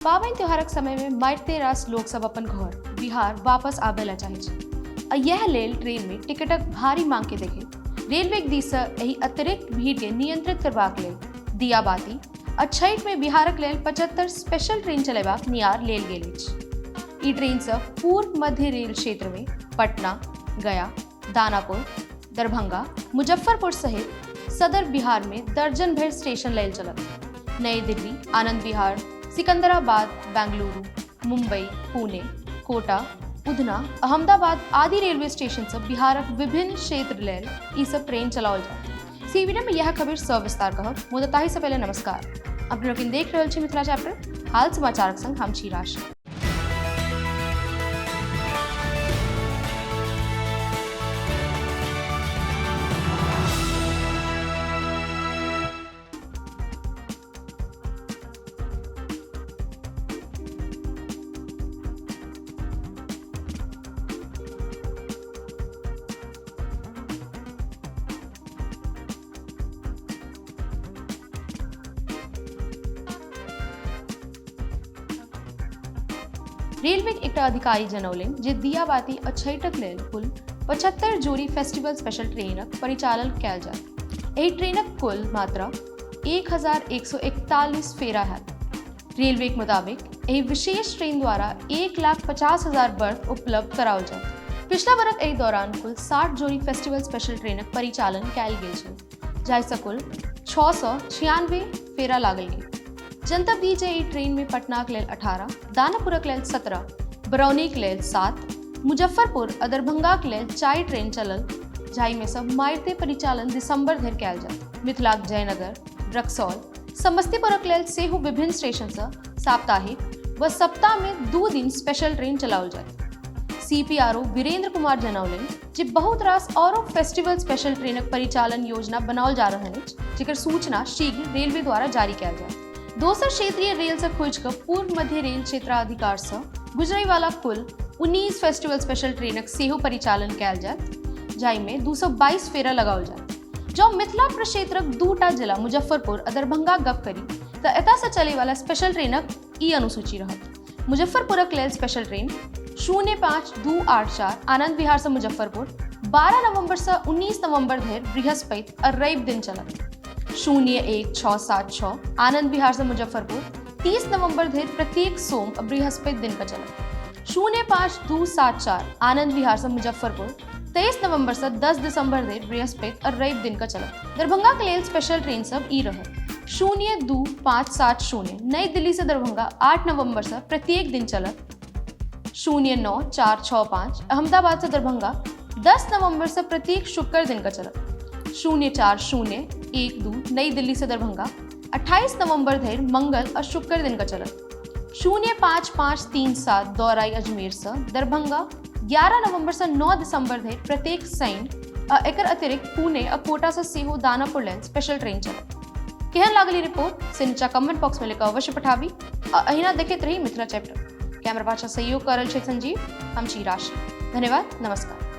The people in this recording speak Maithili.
पाबनि त्योहारक समयमे मारिते रास लोकसभ अपन घर बिहार वापस आबय लए चाहै छै आ इएह लेल ट्रेनमे टिकटक भारी मांगके देखैत रेलवेक दिससँ एहि अतिरिक्त भीड़के नियंत्रित करबाक लेल दियाबाती आ छठिमे बिहारक लेल 75 स्पेशल ट्रेन चलेबाक नियार लेल गेल अछि। ई ट्रेन सब पूर्व मध्य रेल क्षेत्रमे पटना, गया, दानापुर, दरभंगा, मुजफ्फरपुर सहित सदर बिहारमे दर्जन भरि स्टेशन लेल चलत। नई दिल्ली, आनंद विहार, सिकंदराबाद, बेंगलुरु, मुंबई, पुणे, कोटा, उधना, अहमदाबाद आदि रेलवे स्टेशन सब बिहारक विभिन्न क्षेत्र लेल ई सब ट्रेन चलाओल जायत। सीवीडीएम में यह खबर सविस्तार कहब, मुदा ताहि से पहले नमस्कार। अपने लोकनि देख रहल छी मिथिला चैप्टर हाल समाचारक संग हम छी राशि। रेलवेक एकटा अधिकारी जनौलनि जे दियाबाती आ छठिक लेल कुल 75 जोड़ी फेस्टिवल स्पेशल ट्रेनक परिचालन कयल जायत। एहि ट्रेनक कुल मात्रा 1141 फेरा हैत। रेलवेक मुताबिक एहि विशेष ट्रेन द्वारा 1,50,000 बर्थ उपलब्ध कराओल जायत। पिछला बरख एहि दौरान कुल 60 जोड़ी फेस्टिवल स्पेशल ट्रेनक परिचालन कयल गेल छल, जाहिसँ कुल 696 फेरा लागल गेल। जनतब दी जे एहि ट्रेन में पटनाक लेल 18, दानापुरक लेल 17, बरौनीक लेल 7, मुजफ्फरपुर आ दरभंगाक लेल 4 ट्रेन चलल, जाहिमे सँ मारिते परिचालन दिसंबर धरि कयल जायत। मिथिलाक जयनगर, रक्सौल, समस्तीपुरक लेल सेहो विभिन्न स्टेशनसँ साप्ताहिक व सप्ताहमे 2 दिन स्पेशल ट्रेन चलाओल जायत। सीपीआरओ वीरेंद्र कुमार जनौलनि जे बहुत रास औरो फेस्टिवल स्पेशल ट्रेनक परिचालन योजना बनाओल जा रहल अछि, जेकर सूचना शीघ्र रेलवे द्वारा जारी कयल जायत। दोसर क्षेत्रीय रेल सँ खुजि कऽ पूर्व मध्य रेल क्षेत्राधिकार सँ गुजरय वाला कुल 19 फेस्टिवल स्पेशल ट्रेनक सेहो परिचालन कयल जायत, जाहिमे 222 फेरा लगाओल जायत। जँ मिथिला प्रक्षेत्रक 2टा जिला मुजफ्फरपुर आ दरभंगाक गप करी तऽ एतय सँ चलय वाला स्पेशल ट्रेनक ई अनुसूची रहत। मुजफ्फरपुरक लेल स्पेशल ट्रेन 05284 आनंद विहार सँ मुजफ्फरपुर 12 नवंबर सँ 19 नवंबर धरि बृहस्पति आ रवि दिन चलत। 01676 आनंद विहार सँ मुजफ्फरपुर 30 नवंबर धरि प्रत्येक सोम आ बृहस्पति दिन का चलत। 05274 आनंद विहार सँ मुजफ्फरपुर 23 नवंबर सँ 10 दिसंबर धरि बृहस्पति आ रवि दिन का चलत। दरभंगा के लेल स्पेशल ट्रेन सब ई रहत। 02570 नई दिल्ली से दरभंगा 8 नवंबर से प्रत्येक दिन चलत। 09465 अहमदाबाद से दरभंगा 10 नवंबर से प्रत्येक शुक्र दिन का चलत। 04012 नई दिल्ली से दरभंगा 28 नवंबर धरि मंगल और शुक्र दिन का चलत। 05537 दौराई अजमेर से दरभंगा 11 नवंबर से 9 दिसंबर धरि प्रत्येक शनि आ एकर अतिरिक्त पुणे आ कोटा से सेहो दानापुर लेल स्पेशल ट्रेन चलत। केहन लागल ई रिपोर्ट से नीचा कमेंट बॉक्स में लिख अवश्य पठाबी आ अहिना देखैत रही मिथिला चैप्टर। कैमरा पाछा सहयोग कर रहल छथि संजीव, हम छी राशि। धन्यवाद, नमस्कार।